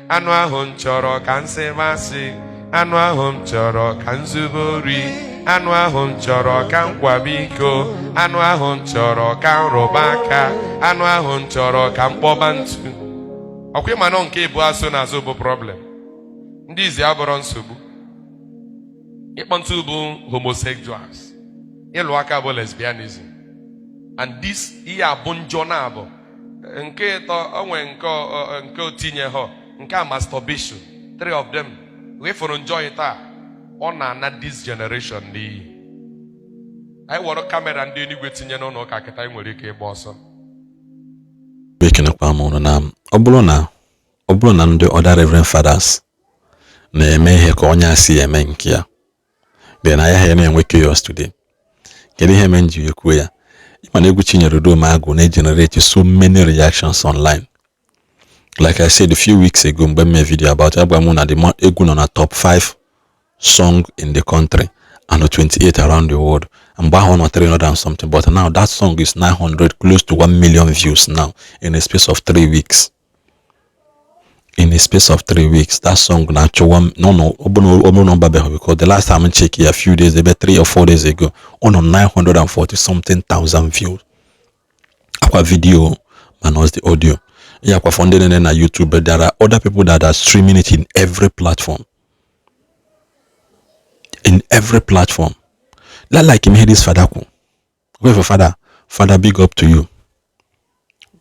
Anụ ahụ m chọrọ ka m sịba asị. Anụ ahụ m chọrọ ka m zube ori. Anụ ahụ m chọrọ ka m kwaba iko. Anụ ahụ m chọrọ ka m rụba aka. Anụ ahụ m chọrọ ka m kpọba ntu. Ọkwa ịma nọ nke ịbụ asụ n'azụ bụ problem. Ndị izi abụrọ nsogbu. Ịkpọ ntu bụ homosexuals. Ịlụ aka bụ lesbianism. And this ihe abụ njọ na-abụ. Nke ịtọ o nwee nke otinye ha nke a, masturbation. Three of them wee fụrụ njọ taa, ọ na-ana this generation n'iyi. Anyị were camera ndị eluigwe tinye n'ụlọ ụka kịta, anyị nwere ike ịgba ọsọ. Ekenekwa m ụnụ na ọ bụrụ na ndị other reverend fathers na-eme ihe ka onye a si eme nke ya, then anyị na-enwe chaos today. Kedu ihe mere m ji kwuo ya? Ịma na egwu Chinyere Udoma na-generate so many reactions online. Like I said a few weeks ago mgbe m mee video about it, agwa m na the egwu nọ na top 5 song in the country and 28 around the world. Mgbe ahụ ọ nọ 300 and something, but now that song is 900, close to 1 million views now in a space of 3 weeks. In a space of 3 weeks, that song na-achọ one. No, ọ bụrụ na ọ babeghị, because the last time I check it a few days, ebe 3 or 4 days ago, ọ nọ 940 something thousand views. Akwa video minus the audio ya, akwa for ndị nene na YouTube, but there are other people that are streaming it in every platform, in every platform. That like him hear this father kwu. Okay, for father, father, big up to you,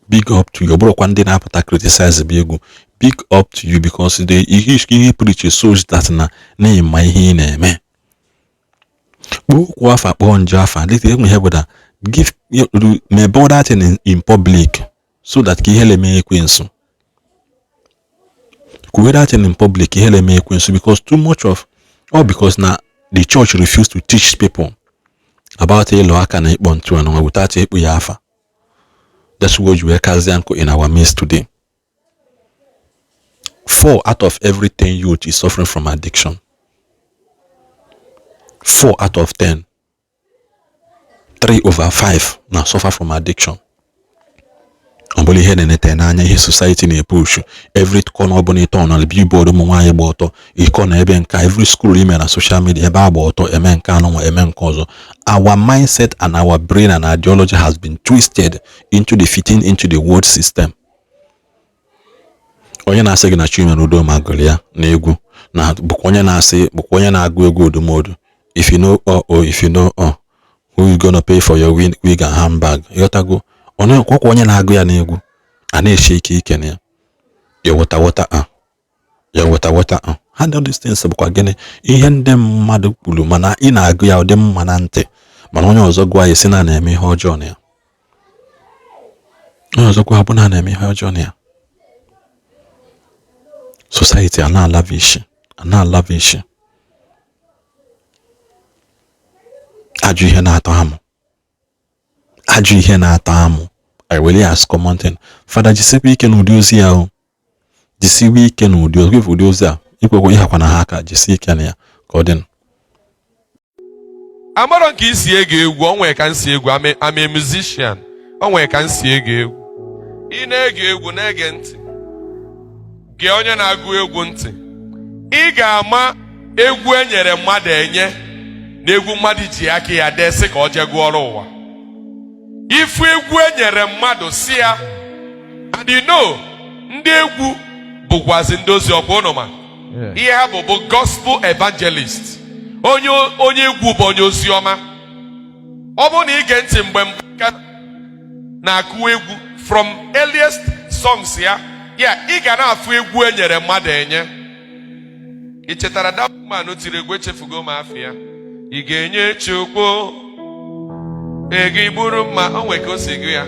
big up to you. Ọ bụrụkwa ndị na-apụta criticize bụ egwu, big up to you, because the ihe preach shows that na na-ịma ihe ị na-eme. Kpọọ okwu afa, kpọọ njọ afa. Leta enwe ihe bụ na give mebe that thing in public so that ka ihe na-eme ekwensu kwuwe that thing in public, ihe na-eme ekwensu, because too much of all, because na the church refuse to teach people about ịlụ aka na ịkpọ ntu anụnwa without ịkpụ ya afa. That's what you kazie nkụ in our midst today. Four out of every 10 youth is suffering from addiction. 4 out of 10, 3 over 5 na suffer from addiction. Ọ bụrụ ihe na-enete n'anya, ihe society na-epushu every corner ọbụla ịtọ na billboard, ụmụ nwaanyị gba ọtọ ịkọ na ebe nka, every school ime na social media, ebe agba ọtọ eme nke anụnwa, eme nke ọzọ. Our mindset and our brain and ideology has been twisted into the fitting into the world system. Onye na-asị gị na Chinyere Udoma gụrụ ya na egwu na bụkwa onye na-asị, bụkwa onye na-agụ egwu odumodu. If you know, oh oh, if you know, oh, who is gonna pay for your wig and handbag? Ịghọtago? Ọkwakwa onye na-agụ ya n'egwu a na-eche ike ike na ya ya wọta wọta a ya wọta wọta a ha. All these things bụkwa gịnị? Ihe ndị mmadụ kwuru, mana ị na-agụ ya, ọ dị mma na ntị, mana onye ọzọ gụọ ya, esi na na-eme ihe ọjọọ na ya. Onye ọzọ gụọ, bụ na na-eme ihe ọjọọ na ya. Society a na-alavish, a na-alavish ajọ ihe na-atọ amụ, ajọ ihe na-atọ amụ. I were ya as common thing. Fada, jisikwa ike n'ụdị ozi ya o. Jisiwe ike n'ụdị ozi, ụdị ozi a ikwekwe ịhakwa na ha aka. Jisie ike na ya ka ọ dị. Amarọ nke isi ege egwu, o nwere ka m si egwu. I'm a musician. O nwere ka m si ege egwu. Ị na-ege egwu, na-ege ntị, gee onye na-agụ egwu ntị, ị ga-ama egwu e nyere mmadụ enye na egwu mmadụ ji aka ya dee sị ka ọ jee gụọrọ ụwa. Ifu egwu e nyere mmadụ si ya, and you know, ndị egwu bụkwazi ndị ozi ọkwa ụnụ, ma ihe ha bụ gospel evangelist. Onye egwu bụ onye ozi ọma. Ọ bụrụ na ige ntị mgbe Mbaka na-akụ egwu, from earliest songs ya, ị ga na-afụ egwu e nyere mmadụ enye. Ị chetara that woman tiri egwu, echefugo m afọ ya, "Ị ga-enye Chukwu ego igburu mma"? O nwere ka o si gụ ya,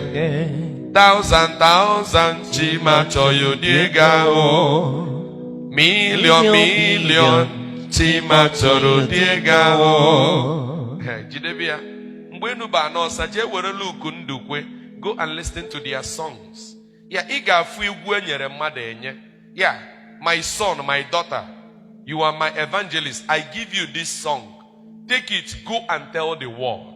thousand thousand, chima chọọ ụdị ego ahụ, million million, chima chọrọ ụdị ego ahụ. Jidebe ya mgbe enu ba n'ọsa, jee were Luke Ndukwe, go and listen to their songs. Ya ị ga-afụ egwu e nyere mmadụ enye ya. My son, my daughter, you are my evangelist. I give you this song, take it, go and tell the world.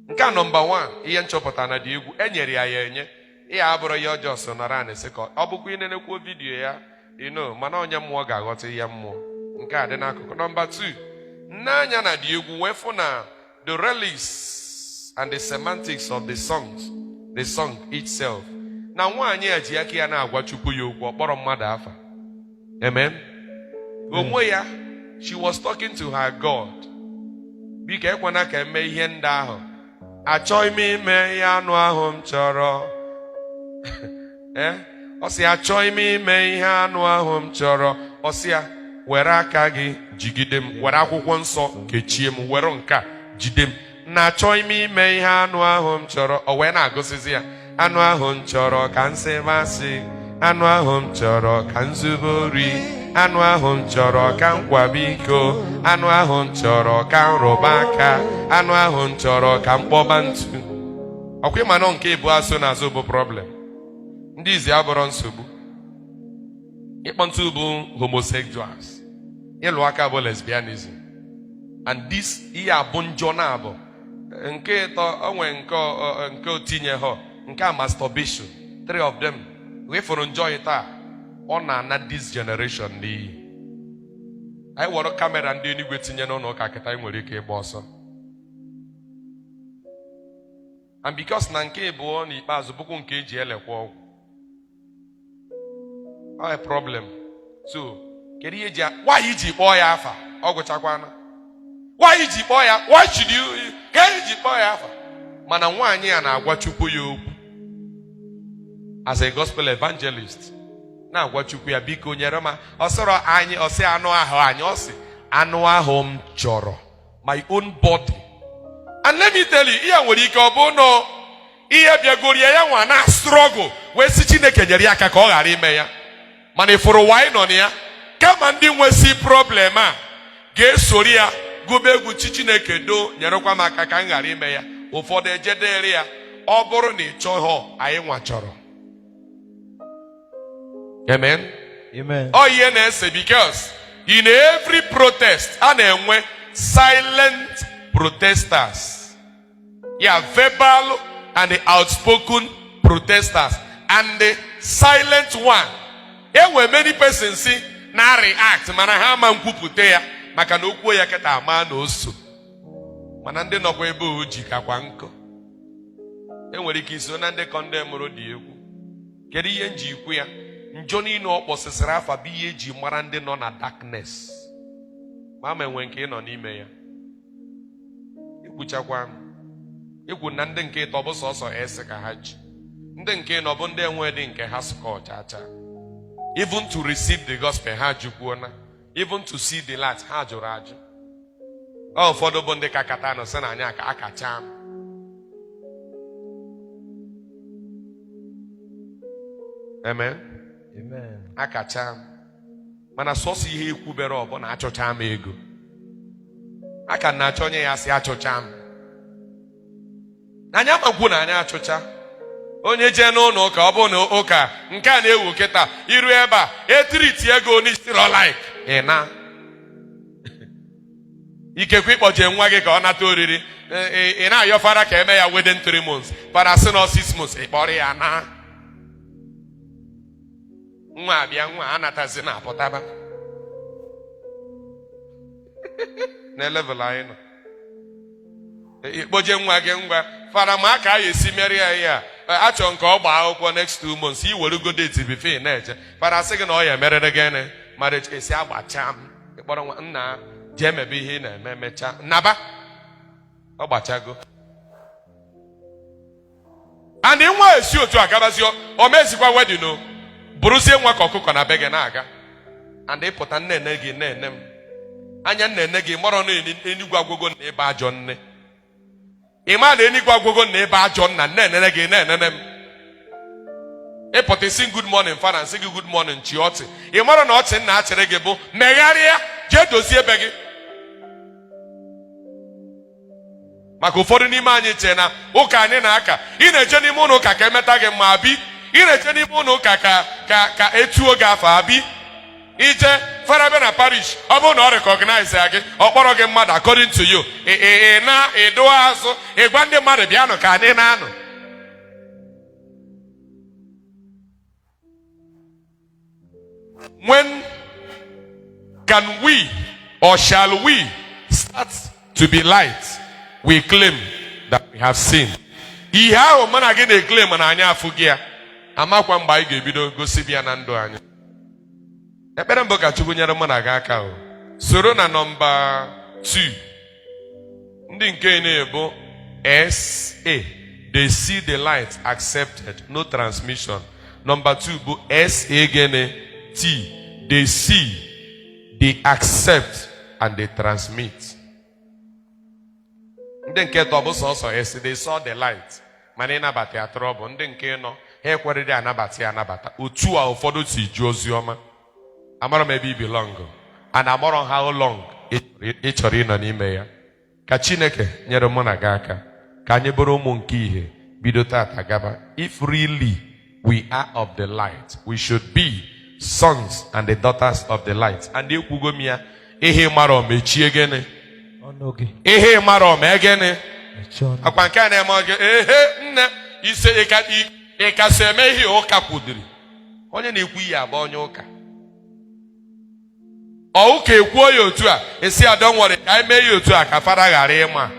Nke a number one, ihe nchọpụta na dị egwu e nyere ya ya enye. Ihe abụrụ ya ọjọọ so nọrọ anị sị ka ọ bụkwa ịnenekwuo video ya. Mana onye mmụọ ga-aghọta ihe mmụọ. Nke a dị n'akụkụ. Number 2, n'anya na dị egwu wee fụ na the relics and the semantics of the songs, the song itself, na nwaanyị a ji aka ya na-agwa Chukwu ya okwu, ọ kpọrọ mmadụ afa. Amen. Onwe ya, she was talking to her God. Biko ekwena ka eme ihe ndị ahụ. Achọghị m ime ihe anụ ahụ m chọrọ. Ọ sị achọghị m ime ihe anụ ahụ m chọrọ. Ọ sị ya were aka gị jigide m, were akwụkwọ nsọ kechie m, were nke a jide m. Na achọghị m ime ihe anụ ahụ m chọrọ. O wee na-agụsịzi ya. Anụ ahụ m chọrọ ka m sị masị, anụ ahụ m chọrọ ka m zube ori, anụ ahụ m chọrọ ka m kwaba iko, anụ ahụ m chọrọ ka m rụba aka, anụ ahụ m chọrọ ka m kpọba ntu. Ọkwa ịma nọ nke ịbụ asụ n'azụ bụ problem. Ndị izi abụrọ nsogbu. Ịkpọ ntu bụ homosexuals. Ịlụ aka bụ lesbianism. And this ihe abụ njọ na-abụ. Nke ịtọ onwe nke otinye ha, nke a masturbation. 3 of them. Wefụrụ njọ taa, ọ na-ana this generation n'iyi. Anyị were camera ndị eluigwe tinye n'ụlọ ụka kịta, anyị nwere ike ịgba ọsọ. And because na nke ịbụọ n'ikpeazụ bụkwa nke eji elekwa ọgwụ. Ọ problem. So, kedu ihe eji why iji kpọọ ya afa? Ọ gụchakwana. Why iji kpọọ ya? Why should you? Ka iji kpọọ ya afa? Mana nwaanyị a na-agwa Chukwu ya okwu. As a gospel evangelist, na-agwa Chukwu ya biko nyere m. Ọ sọrọ anyị, ọ sị anụ ahụ anyị, ọ sị anụ ahụ m chọrọ, my own body. And let me tell you, ihe nwere ike ọ bụ nọ ihe bịagorie ya nwa na struggle wee sị Chineke nyere ya aka ka ọ ghara ime ya. Mana ịfụrụ ụwa anyị nọ na ya, kama ndị nwesi problem a ga-esori ya gụba egwu chi Chineke do nyerekwa m aka ka m ghara ime ya. Ụfọdụ ejedere ya, ọ bụrụ na ị chọghọ, anyị nwa chọrọ. Amen. Amen. Ọ ihe na-ese because in every protest a na-enwe silent protesters. Yeah, verbal and the outspoken protesters and the silent one. Enwe many persons si na react mana ha ama nkwupụta ya maka na okwu ya kịta ama na oso. Mana ndị nọkwa ebe o ji kakwa nkụ. Enwere ike iso na ndị condemnụrụ dị egwu. Kedu ihe nji ikwu ya? Njọ niile ọ kpọsịsịrị afa bụ ihe eji mara ndị nọ na darkness. Ma ma enwe nke ị nọ n'ime ya. Ikwuchakwa m. Ikwu na ndị nke ịtọ bụ sọsọ ese ka ha ji. Ndị nke ịnọ bụ ndị enwe dị nke ha sụkọ chacha. Even to receive the gospel ha jụkwuona. Even to see the light ha jụrụ ajụ. Ọ ụfọdụ bụ ndị ka kata nọ sị na anyị akacha m. Amen. Amen. Akacha m. Mana sọsọ ihe ekwubere ọ bụ na achọcha m ego. Aka na-achọ onye ya sị achọcha m. Anyị amakwu na anyị achọcha. Onye jee n'ụlọ ụka, ọ bụ na ụka nke a na-ewu kịta, iru ebe a etiriti ego n'isiro like ị na ikekwe ịkpọje nwa gị ka ọ nata oriri, ị na-ayọ fara ka eme ya within 3 months, fara sị na 6 months, ị kpọrọ ya na nwa abịa, nwa anatazi na apụtaba na level anyị nọ. Ikpoje nwa gị ngwa fara ma aka a esi mere ya ihe a, achọ nke ọ gbaa akwụkwọ next 2 months, i were go date before na-eche fara sị gị na ọ ya emerere gịnị marriage esi agbacha m. Ịkpọrọ nwa nna jee mebe ihe ị na-eme, mechaa naba ọ gbachago. And nwa esi otu a gabazie, o mezikwa wedding o bụrụzie nwa ka ọkụkọ na be gị na-aga. And ịpụta nne gị na-ene m anya, nne gị mọrọ na enigwe agwụgo na ebe ajọ nne. Ị ma na enigwe agwụgo na ebe ajọ nna nne gị na-enene m. Ịpụta isi good morning fada, nsị gị good morning chi ọchị. Ị mara na ọchị nna achịrị gị bụ megharịa jee dozie ebe gị. Maka ụfọdụ n'ime anyị chee na ụka anyị na-aka, ị na-eje n'ime ụlọ ụka ka emeta gị mma abi, ị na-eje n'ime ụlọ ụka ka etuo gị afọ abi. Ije fara bịa na parish, ọ bụrụ na ọ recognize ya gị, ọ kpọrọ gị mmadụ according to you, ị na ịdụ azụ, ị gwa ndị mmadụ bịanụ ka anyị na-anọ. When can we or shall we start to be light we claim that we have seen? Ihe ahụ mụ na gị na-eclaim na anyị afụghị ya, amakwa mgbe anyị ga-ebido gosi ya na ndụ anyị. Ekpere mbụ, ka Chukwu nyere mụ na gị aka. O soro na nọmba 2, ndị nke na-ebu SA, they see the light, accepted, no transmission. Number 2 bụ SA gịnị? T. They see, they accept and they transmit. Ndị nke tọ bụ sọsọ S, they saw the light, mana ịnabata ya trouble. Ndị nke nọ ha ekwerịrị anabata ya anabata. Otu a ụfọdụ si ju ozi ọma. Amara m ebe i belong and amarọ how long ị chọrọ ịnọ n'ime ya. Ka Chineke nyere mụ na gị aka ka anyị bụrụ ụmụ nke ihe bido tata gaba. If really we are of the light, we should be sons and the daughters of the light. And ekwugo m ya, ihe mara mechie gịnị? Ọnụ gị. Ihe mara mee gịnị? Mechie ọnụ. Akwa nke a na-eme oge ehe nne ise ị ka so eme ihe ụka kwudiri. Onye na-ekwu ihe abụ onye ụka. Ọ ụka ekwuo ya otu a, esi ya, "Don't worry, ka anyị mee ya otu a ka fada ghara ịma."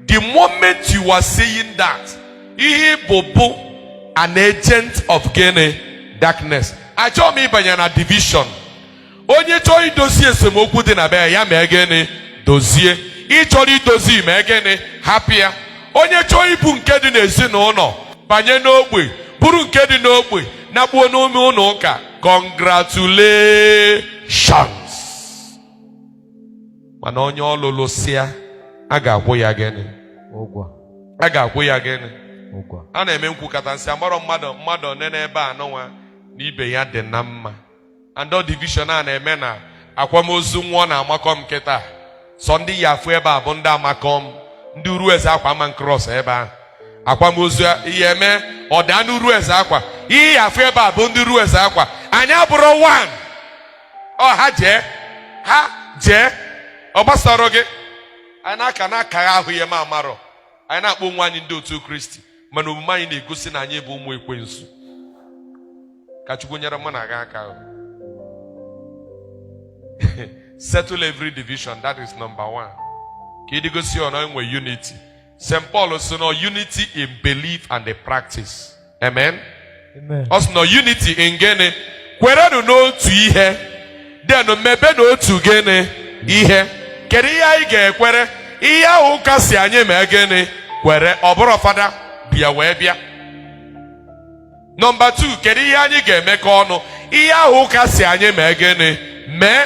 The moment you are saying that, ihe bụ bụ an agent of gịnị? Darkness. Achọghị m ịbanye na division. Onye chọọ idozi esemokwu dị na be ya, mee gịnị? Dozie. Ị chọrọ idozi, mee gịnị? Hapụ ya. Onye chọọ ibu nke dị n'ezinụlọ banye n'ogbe, bụrụ nke dị n'ogbe nakpuo n'ume ụlọ ụka, congratulations. Mana onye ọlụlụ sịa, a ga-akwụ ya gịnị? Ụgwọ. A ga-akwụ ya gịnị? Ụgwọ. A na-eme nkwukọta nsị amarọ mmadụ mmadụ one n'ebe a nụnwa na ibe ya dị na mma. And all division a na-eme na akwamozu nwụọ na amakọm kịta, sọ ndị ya afụ ebe a bụ ndị amakọm, ndị uru eze akwa ama cross ebe ahụ. Akwamozu ihe eme ọ daa n'uru eze akwa, ihe ya afụ ebe a bụ ndị uru eze akwa. Anyị abụrụ one. Ọ ha jee, ha jee, ọ gbasara gị. Anyị na-aka na-akagha ahụ ihe ma amarọ. Anyị na-akpọ onwe anyị ndị otu Kristi, mana omume anyị na-egosi na anyị bụ ụmụ ekwensu. Ka Chukwu nyere mụ na gị aka o. Settle every division, that is number one. Ka ịdị gosi ọ na enwe unity. St. Paul sị na unity in belief and the practice. Amen. Amen. Ọ sị na unity in gịnị? Kwerenụ n'otu ihe, then mebe n'otu gịnị? Ihe. Kedu ihe anyị ga-ekwere? Ihe ahụ ụka si anyị mee gịnị? Kwere. Ọ bụrụ fada bịa wee bịa. Number 2, kedu ihe anyị ga-emekọ ọnụ? Ihe ahụ ụka si anyị mee gịnị? Mee.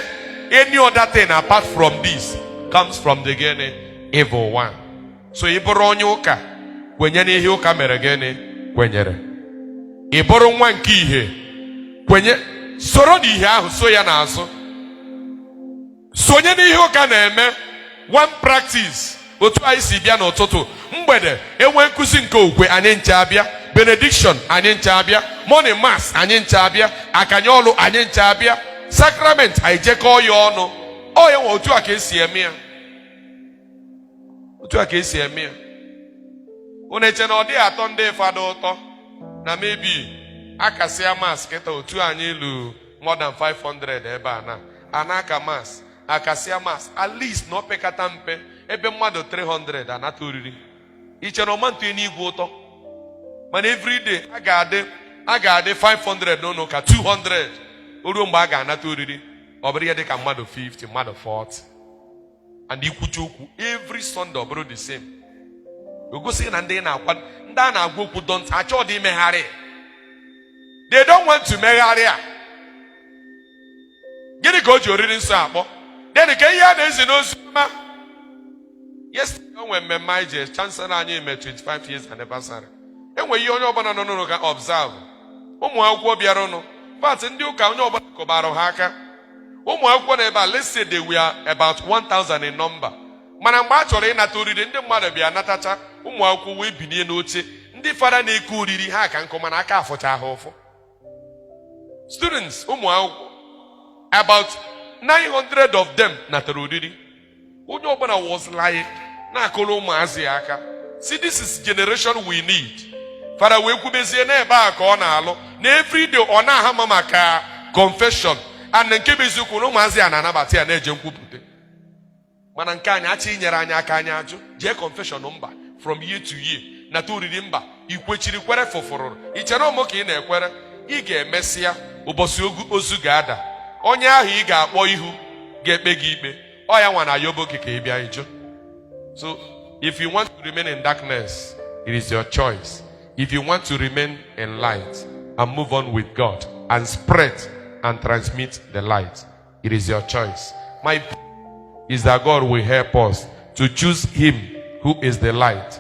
Any other thing apart from this comes from the gịnị? Evil one. So ị bụrụ onye ụka, kwenye n'ihe ụka mere gịnị? Kwenyere. Ị bụrụ nwa nke ihe, kwenye, soro n'ihe ahụ, so ya n'azụ, sonye n'ihe ụka na-eme. One practice, otu anyị si bịa n'ụtụtụ, mgbede enwe nkụzi nke okwe, anyị nche abịa benediction, anyị nche abịa morning mass, anyị nche abịa akanye ọlụ, anyị nche abịa sacrament, anyị jekọọ ya ọnụ. Ọ ya nwe otu a ka esi eme ya, otu a ka esi eme ya. Unu eche na ọ dịghị atọ ndị fada ụtọ na maybe akasịa mass kịta, otu anyị lu more than 500 ebe a na anaka mass, akasịa mass, at least na opekata mpe ebe mmadụ 300 anata oriri? Iche na ọma ntụ n'igwe ụtọ? Mana everyday a ga-adị 500 n'ụlọ ụka, 200. O ruo mgbe a ga-anata oriri, ọ bụrụ ihe dị ka mmadụ 50, mmadụ 40. And ikwucha okwu every Sunday, ọ bụrụ the same. O gosi na ndị na-akwa, ndị a na-agwa okwu don't achọ dị imegharị. They don't want to megharị. A gịnị ka o ji oriri nsọ akpọ? Gịnị ka ihe a na-ezi n'ozi ọma? Yesterday, o nwere mmemme anyị je, chancellor anyị eme 25 years anniversary. Enwe ihe onye ọbụla nọ n'ụlọ ga observe. Ụmụ akwụkwọ bịara ụnụ pat, ndị ụka, onye ọbụla kụbara ha aka. Ụmụ akwụkwọ na ebe a, let's say they were about 1000 in number. Mana mgbe a chọrọ ịnata oriri, ndị mmadụ bịa natacha, ụmụ akwụkwọ wee binie n'oche. Ndị fada na-eke oriri ha ka nkụ, mana aka afụcha ha ụfụ. Students, ụmụ akwụkwọ, about 900 of them natara oriri. Onye ọbụla was like na-akụrụ ụmụazị ya aka, see, this is generation we need. Fada wee kwubezie n'ebe a ka ọ na-alụ na everyday ọ na-aha mma maka confession. And nke bụ eziokwu na ụmụazị a na-anabata ya, na-eje nkwupụta. Mana nke anyị achọ inyere anyị aka, anyị ajụ. Jee confession, mba. From year to year, nata oriri, mba. Ikwechiri kwere fụfụrụ ichere ụmụ ka ị na-ekwere. Ị ga-emesịa ụbọchị ozu ga-ada, onye ahụ ị ga-akpọ ihu ga-ekpe gị ikpe. Ọ ya nwa na yobo gị ka ị bịa ịjụ. So if you want to remain in darkness, it is your choice. If you want to remain in light and move on with God and spread and transmit the light, it is your choice. My prayer is that God will help us to choose Him who is the light,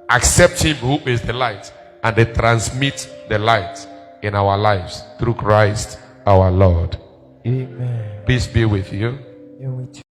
accept Him who is the light, and they transmit the light in our lives through Christ our Lord. Amen. Peace be with you. And with